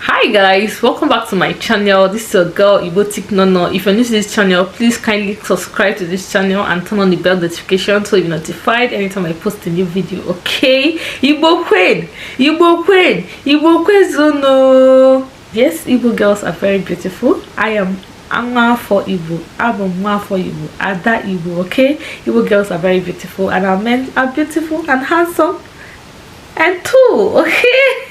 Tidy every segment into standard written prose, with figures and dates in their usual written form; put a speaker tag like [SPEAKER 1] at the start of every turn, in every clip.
[SPEAKER 1] Hi guys, welcome back to my channel. This is your girl Igbotic Nono. If you're new to this channel, please kindly subscribe to this channel and turn on the bell notification so you're notified anytime I post a new video. Okay, Igbo Queen, Igbo Queen, Igbo Kwezuonu. Yes, Igbo girls are very beautiful. I am for Igbo, Abụ for Igbo, Ada Igbo. Okay, Igbo girls are very beautiful and our men are beautiful and handsome and too. Okay.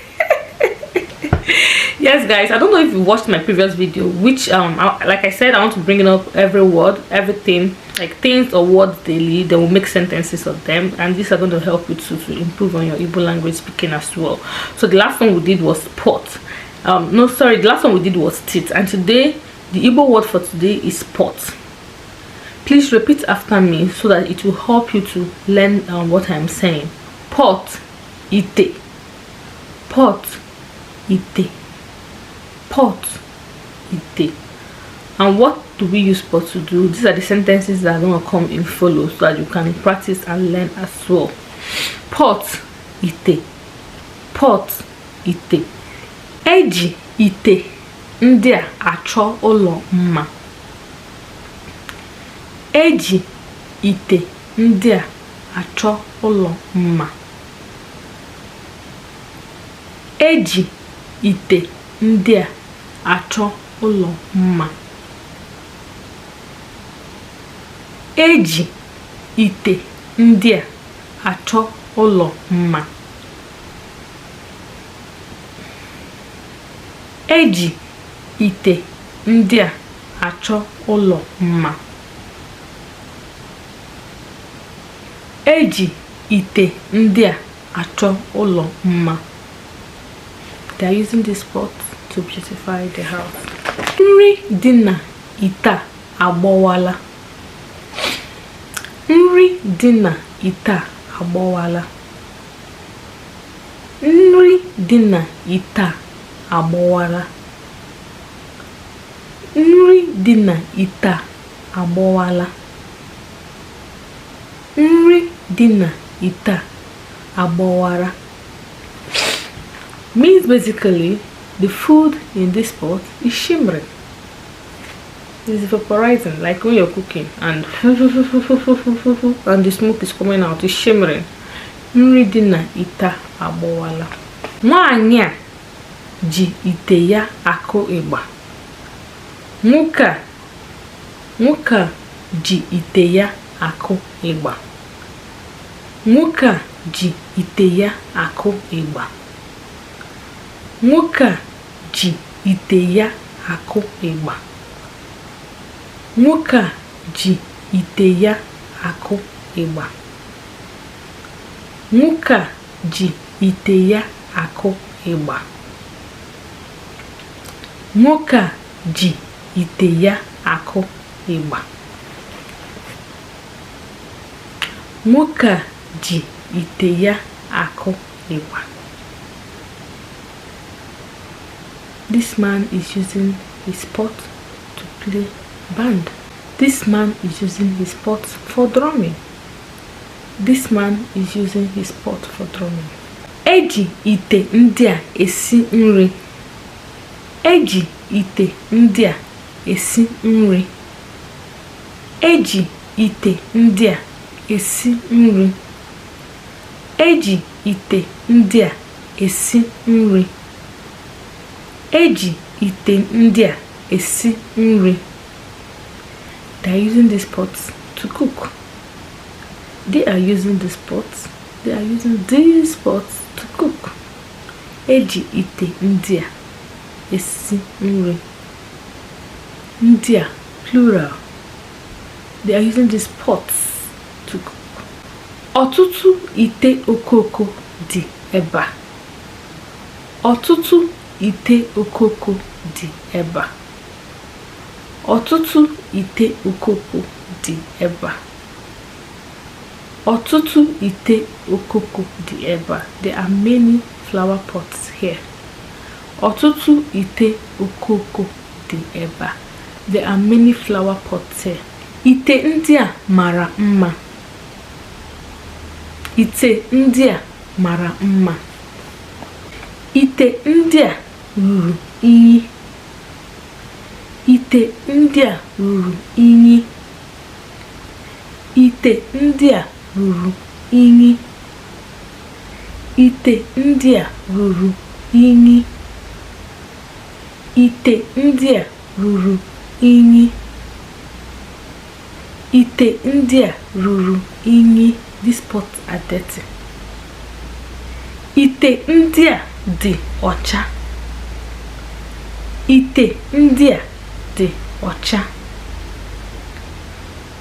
[SPEAKER 1] Yes guys, I don't know if you watched my previous video, which like I said, I want to bring it up every word, everything, like things or words daily. They will make sentences of them, and these are going to help you to improve on your Igbo language speaking as well. So the last one we did was pot. No, sorry, the last one we did was teeth, and today the Igbo word for today is pot. Please repeat after me so that it will help you to learn what I'm saying. Pot, ite. Pot, ite. Pot, ite. And what do we use pot to do? These are the sentences that are going to come in follow so that you can practice and learn as well. Pot, ite. Pot, ite. Eji ite ndị a achọ ụlọ mma. Eji ite ndị a achọ ụlọ mma. Eji ite ndị a achọ ụlọ mma. Eji ite ndị a achọ ụlọ mma. Eji ite ndị a achọ ụlọ mma. Eji ite ndị a achọ ụlọ mma. They are using this pot to beautify the house. Nri dị na ite a agbọwala. Nri dị na ite a agbọwala. Nri dị na ite a agbọwala. Nri dị na ite a agbọwala. Nri dị na ite a agbọwara means basically the food in this pot is shimmering. It's vaporizing, like when you're cooking and and the smoke is coming out, it's shimmering. Nri dị na ite a agbọwala. Nwaanyị a ji ite ya akụ ịgba. Nwoke a ji ite ya akụ ịgba. Nwoke a ji ite ya akụ ịgba. Nwoke a ji ite ya akụ ịgba. Nwoke a ji ite ya akụ ịgba. Nwoke a ji ite ya akụ ịgba. Nwoke a ji ite ya akụ ịgba. Nwoke a ji ite ya akụ ịgba. This man is using his pot to play band. This man is using his pot for drumming. This man is using his pot for drumming. Eji ite ndị a esi nri. Eji ite ndị a esi nri. Eji ite ndị a esi nri. Eji ite ndị a esi nri. Eji ite ndị a esi nri. They are using these pots to cook. They are using these pots. They are using these pots to cook. Eji ite ndị a esi nri. Ndị a, plural. They are using these pots to cook. Ọtụtụ ite okoko dị ebe a. Ọtụtụ ite okoko dị ebe a. Ọtụtụ ite okoko dị ebe a. Ọtụtụ ite okoko dị ebe a. There are many flower pots here. Ọtụtụ ite okoko dị ebe a. There are many flower pots here. Ite ndị a mara mma. Ite ndị a mara mma. Ite ndị a ruru unyi. Ite ndị a ruru unyi. Ite ndị a ruru unyi. Ite ndị a ruru unyi. Ite ndị a ruru unyi. Ite ndị a ruru unyi. These pots are dirty. Ite ndị a dị ọcha. Ite ndị a dị ọcha.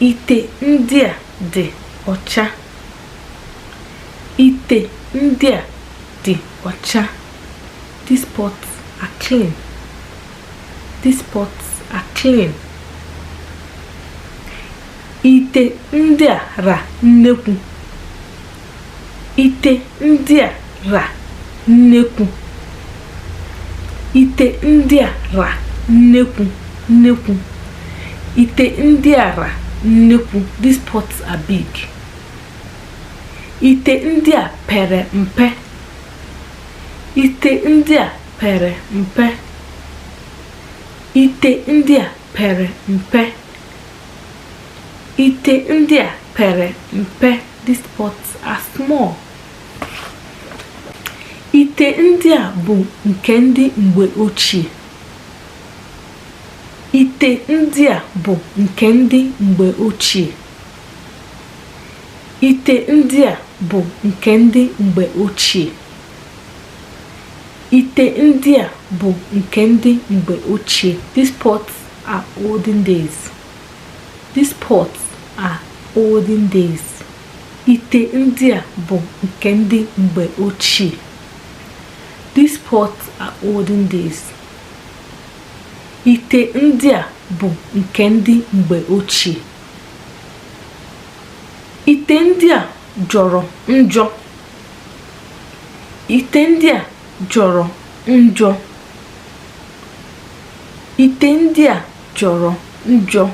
[SPEAKER 1] Ite ndị a dị ọcha. Ite ndị a dị ọcha. These pots are clean. These pots are clean. Ite ndị a ra nnekwu. Ite ndị a ra nnekwu. Ite ndị a ra nnekwu, nnekwu. Ite ndị a ra nnekwu. These pots are big. Ite ndị a pere mpe. Ite ndị a pere mpe. Ite ndị a pere mpe. Ite ndị a pere mpe. These pots are small. Ite ndị a bụ nke ndị mgbe ochie. Ite ndị a bụ nke ndị mgbe ochie. Ite ndị a bụ nke ndị mgbe ochie. Ite ndị a bụ nke ndị mgbe ochie. These pots are olden days. These pots are olden days. Ite ndị a bụ nke ndị mgbe ochie. These pots are olden days. Ite ndị a bụ nke ndị mgbe ochie. Ite ndị a jọrọ njọ. Ite ndị a jọrọ njọ. Ite ndị a jọrọ njọ.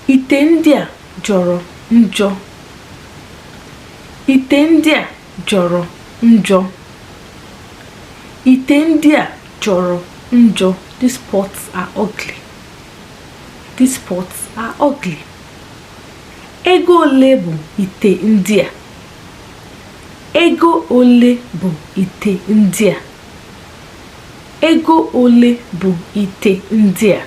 [SPEAKER 1] Ite ndị a jọrọ njọ. Ite ndị a jọrọ njọ. Ite ndị a jọrọ njọ. These pots are ugly. These pots are ugly. Ego ole bụ ite ndị a? Ego ole bụ ite ndị a? Ego ole bụ ite ndị a?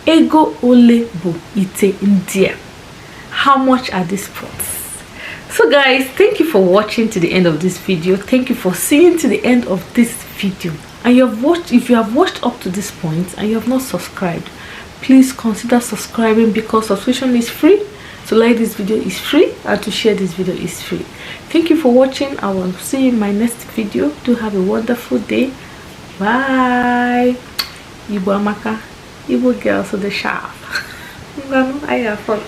[SPEAKER 1] Ego ole bụ ite ndị a? How much are these pots? So guys, thank you for watching to the end of this video. Thank you for seeing to the end of this video. And you have watched, if you have watched up to this point and you have not subscribed, please consider subscribing, because subscription is free. To like this video is free, and to share this video is free. Thank you for watching. I will see you in my next video. Do have a wonderful day. Bye. Igbo amaka. Igbo girls to the sharp. I have fun.